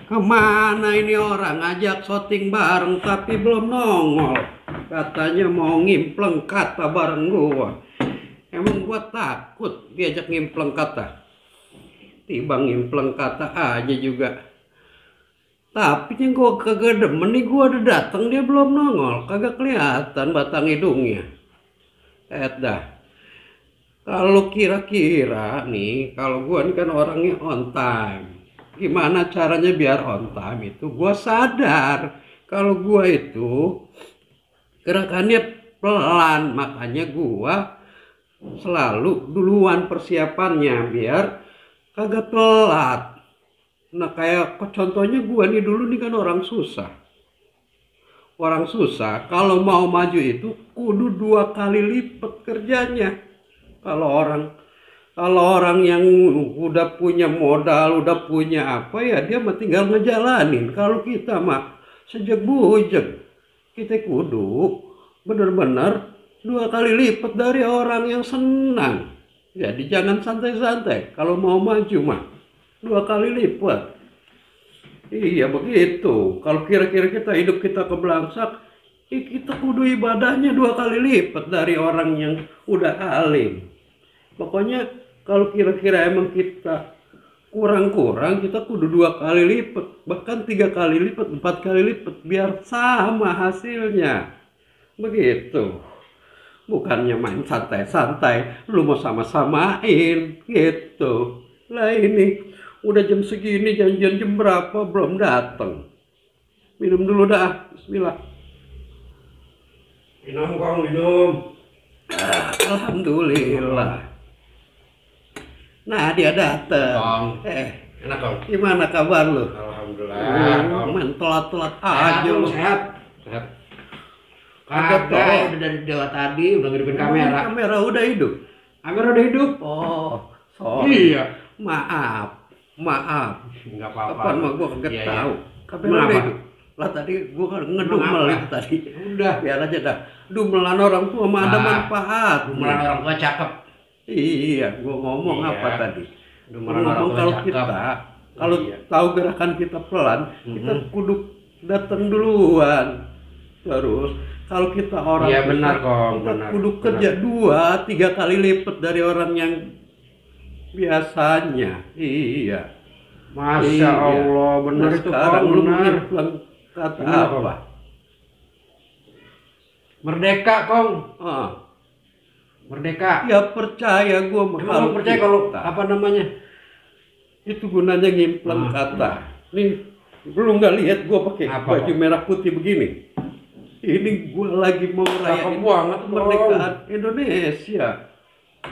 Kemana ini orang ngajak syuting bareng tapi belum nongol. Katanya mau ngimpleng kata bareng gua. Emang gua takut diajak ngimpleng kata. Tiba ngimpleng kata aja juga. Tapi yang gua kagak demen nih, gua udah dateng dia belum nongol. Kagak kelihatan batang hidungnya. Dah. Kalau kira-kira nih, kalau gua nih kan orangnya on time. Gimana caranya biar on time itu? Gua sadar kalau gua itu gerakannya pelan, makanya gua selalu duluan persiapannya biar kagak telat. Nah kayak contohnya gua nih dulu nih kan orang susah. Orang susah kalau mau maju itu kudu 2 kali lipat kerjanya. Kalau orang yang udah punya modal, udah punya apa ya dia mah tinggal ngejalanin. Kalau kita mah sejak bujeg, kita kudu bener-bener 2 kali lipat dari orang yang senang. Jadi jangan santai-santai. Kalau mau maju mah 2 kali lipat. Iya begitu. Kalau kira-kira kita hidup kita keblangsak, kita kudu ibadahnya 2 kali lipat dari orang yang udah alim. Pokoknya kalau kira-kira emang kita kurang-kurang, kita kudu 2 kali lipat, bahkan 3 kali lipat, 4 kali lipat, biar sama hasilnya. Begitu. Bukannya main santai-santai, lu mau sama-samain, gitu. Lah ini, udah jam segini, janjian jam berapa, belum datang. Minum dulu dah, bismillah. Minum Kong, minum. Alhamdulillah. Nah dia dateng. Enak Kong. Gimana kabar lu? Alhamdulillah. Main telat-telat aja lu. Sehat. Kagak udah dari dewa tadi udah ngidupin kamera. Kamera udah hidup. Kamera udah hidup. Oh, sorry. Iya. Maaf. Enggak apa-apa. Kapan mah gua kagak Iya, tahu. iya. Kamera udah Kenapa? hidup. Lah tadi gua ngedumel itu tadi. Udah. Biar aja dah. Dumelan orang tua mah ada manfaat. Dumelan orang tua cakep. Iya, gua ngomong Iya. apa tadi? Dumelan orang tua Kalau cakep. kita kalau Iya. tahu gerakan kita pelan, kita kudu datang duluan. Terus kalau kita orang Iya benar susah, Kong, kita benar. kudu kerja 2-3 kali lipat dari orang yang biasanya. Iya. Masya Iya. Allah, benar Nah, itu sekarang Kong, lu benar. ngimpleng kata Benar, apa? Kong. Merdeka Kong. Ah. Merdeka. Ya percaya gua mah. Emang lu percaya kalau apa namanya? Itu gunanya ngimpleng kata. Nih, lu nggak lihat gua pakai Apa, baju Pak? merah putih begini? Ini gua lagi mau Cakep ngerayain banget, kemerdekaan Indonesia.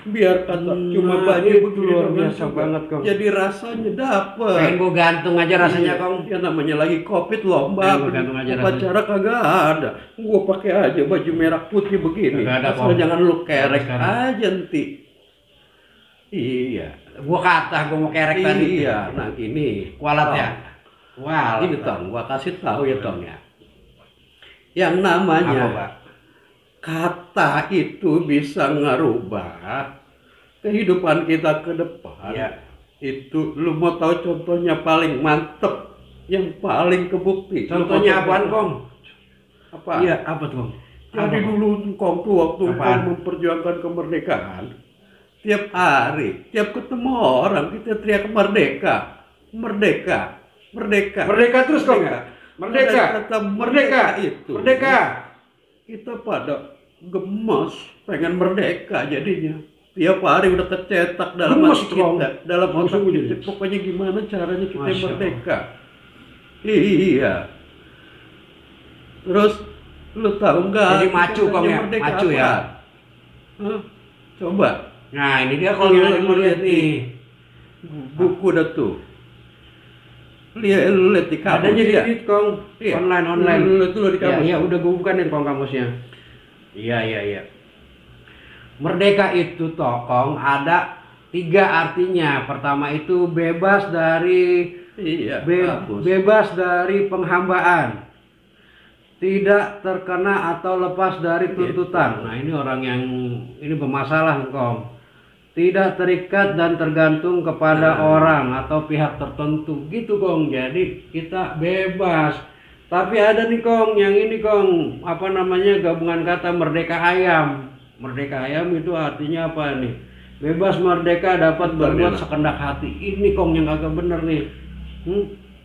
Biar kata cuma Nah, baju itu begini luar doang biasa juga. banget, Kong. Jadi rasanya dapet. Pengen gua gantung aja rasanya Iya, Kong. ya namanya lagi covid lomba, Pengen gua gantung aja upacara kagak ada. Gua pakai aja baju merah putih begini. Kagak ada, Asal Kong. jangan lu kerek Sekarang. aja nanti. Iya. Gua kata gua mau kerek tadi. Iya, nah gini. Kualat Tong. ya. Wah, Ini Tong, gua kasih tahu ya Tong ya. Yang namanya Apa, Pak? kata itu bisa ngerubah kehidupan kita ke depan. Iya. Itu lu mau tahu contohnya paling mantep, yang paling kebukti. Contohnya apaan, Kong? Apa? Iya, apa tuh, Kong? Jadi Apa, Kong? dulu Kong tuh waktu Apaan? Kong memperjuangkan kemerdekaan, tiap hari, tiap ketemu orang kita teriak merdeka, merdeka, merdeka. Merdeka terus, Kong. Merdeka. Merdeka. Ada kata Merdeka. itu. Merdeka. Kita pada gemes, pengen merdeka jadinya. Tiap hari udah kecetak dalam Gemes, hati Kong. kita, dalam otak Gemes kita. jadi. Pokoknya gimana caranya kita Masya merdeka. Iya. Terus lu tahu nggak? Jadi macu, Kong, ya? Merdeka Macu, apa? ya? Hah? Coba. Nah, ini dia Kong yang lu lihat nih. Buku dah tuh. Lu lihat di kamus Adanya di ya? edit, Kong. Iya. Online. Lu tuh di Iya, kamus. iya, udah gua bukain Kong kamusnya. Iya. Merdeka itu toh, Kong, ada 3 artinya. Pertama itu bebas dari Iya, bagus. bebas dari penghambaan, tidak terkena atau lepas dari tuntutan. Nah, ini orang yang ini bermasalah, Kong. Tidak terikat dan tergantung kepada orang atau pihak tertentu, gitu, Kong. Jadi kita bebas. Tapi ada nih, Kong, yang ini, Kong, apa namanya, gabungan kata merdeka ayam. Merdeka ayam itu artinya apa nih? Bebas merdeka dapat berbuat sekendak hati. Ini, Kong, yang kagak bener nih.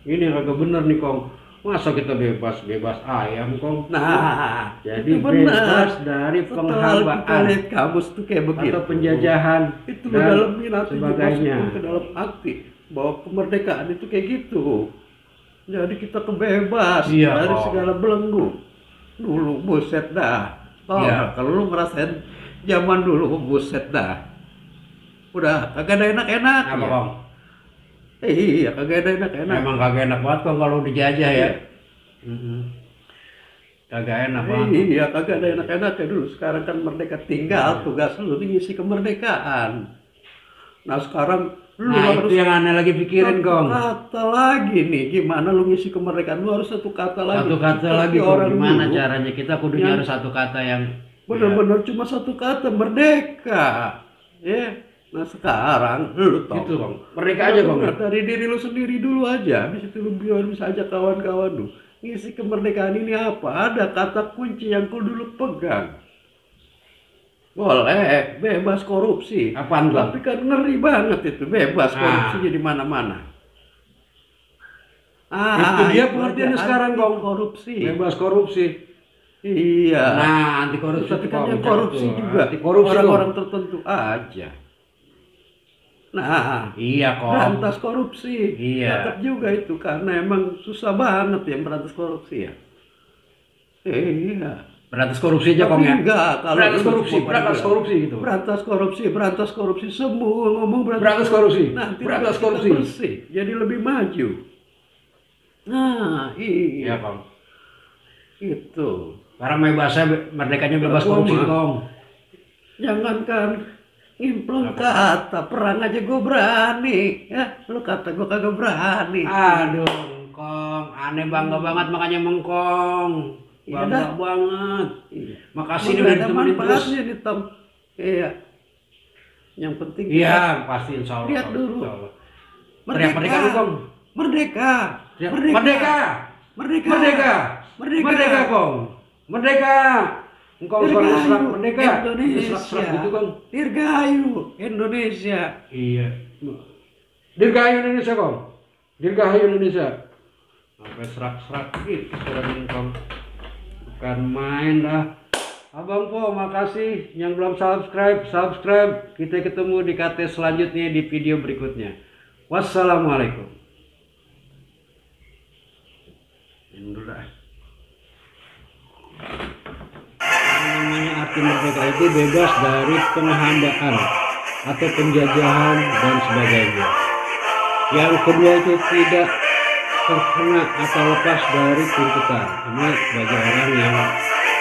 Ini kagak bener nih, Kong. Masa kita bebas ayam, Kong? Nah, jadi itu benar. bebas dari penghambaan Lihat kamus tuh kayak begitu. atau penjajahan Itu dan dalamin hati, sebagainya. dimasukin ke dalam hati bahwa kemerdekaan itu kayak gitu. Jadi kita kebebas Iya, dari Kong. segala belenggu. Dulu buset dah. Oh, Iya. kalau lu ngerasain zaman dulu buset dah. Udah kagak ada enak-enak. Apa, Kong? Iya, kagak ada enak-enak. Emang kagak enak banget, Kong, kalau dijajah ya. Kagak enak banget. Iya, kagak ada enak-enaknya dulu. Sekarang kan merdeka, tinggal tugas lu ngisi kemerdekaan. Nah sekarang lu Nah, harus itu yang aneh lagi pikirin, satu Kong. kata lagi nih, gimana lu ngisi kemerdekaan? Lu harus satu kata lagi. Satu kata Seperti lagi, Kong. orang Gimana dulu, caranya? Kita kudunya yang harus satu kata yang bener-bener cuma satu kata, merdeka. Ya, nah sekarang lu tau, gitu, Kong. Merdeka aja, Kong. bener, dari diri lu sendiri dulu aja. Habis itu lu biar bisa ajak kawan-kawan lu. Ngisi kemerdekaan ini apa? Ada kata kunci yang kudu lu pegang. Boleh, bebas korupsi. Apaan, Bang? Tapi kan ngeri banget itu, bebas Nah. korupsi jadi mana-mana. Itu dia itu pengertiannya aja, sekarang, anti Kong. korupsi. Bebas korupsi. Iya. Nah, anti korupsi Tapi itu, kan Kong. yang korupsi Betul. juga Anti korupsi, orang-orang Kong. tertentu aja. Nah, Iya, Kong. berantas korupsi. Iya. Tetap juga itu karena emang susah banget ya berantas korupsi ya. Iya. Berantas korupsi aja, Kong, Tapi ya. enggak, kalau Berantas lu korupsi, semua berantas bilang, korupsi gitu. Berantas korupsi, semua ngomong Berantas korupsi, Nanti berantas negara kita korupsi. bersih, jadi lebih maju. Nah, Iya, iya, Kong. itu. Karena bebasnya merdekanya bebas Gua korupsi, mah. Kong. Jangankan ngimpleng kata, perang aja gue berani. Ya, lu kata gue kagak berani. Aduh, Kong, aneh bangga banget makanya Mengkong. Iya Bangga dah. banget. Iya. Makasih nih Udah udah ada ditemenin terus. manfaatnya nih, Tom. Iya. Yang penting Iya, pasti insya Allah. lihat Kong, dulu. insya Allah. merdeka. Teriak-teriak dulu, Kong. Merdeka. Teriak, Merdeka. Merdeka. Merdeka. Merdeka. Merdeka. Merdeka, Kong. Merdeka. Engkau suara serak merdeka. Indonesia. Serak gitu, Kong. Dirgahayu Indonesia. Iya. Dirgahayu Indonesia, Kong. Dirgahayu Indonesia. Sampai serak-serak gitu suaranya, Kong. Bukan main dah. Abang Po, makasih. Yang belum subscribe. Kita ketemu di KT selanjutnya di video berikutnya. Wassalamualaikum. Ini dulu dah. Namanya arti merdeka itu bebas dari penghambaan atau penjajahan dan sebagainya. Yang kedua itu tidak terkena atau lepas dari tuntutan. Ini bagi orang yang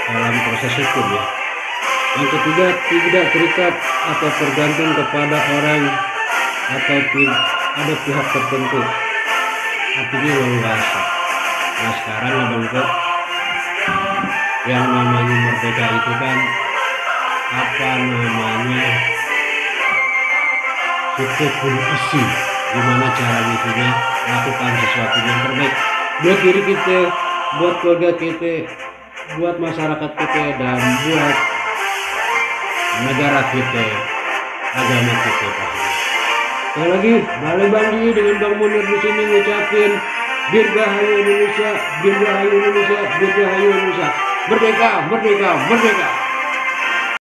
dalam proses hukum ya. Yang ketiga tidak terikat atau tergantung kepada orang atau ada pihak tertentu. Artinya leluasa. Nah sekarang abang kok yang namanya merdeka itu kan apa namanya kita punya isi gimana cara itunya lakukan sesuatu yang terbaik buat diri kita, buat keluarga kita, buat masyarakat kita, dan buat negara kita, agama kita pastinya. Sekali lagi, Balai Bandi dengan Bang Munir di sini ngucapin Dirgahayu Indonesia, Dirgahayu Indonesia, Dirgahayu Indonesia. Merdeka, merdeka, merdeka.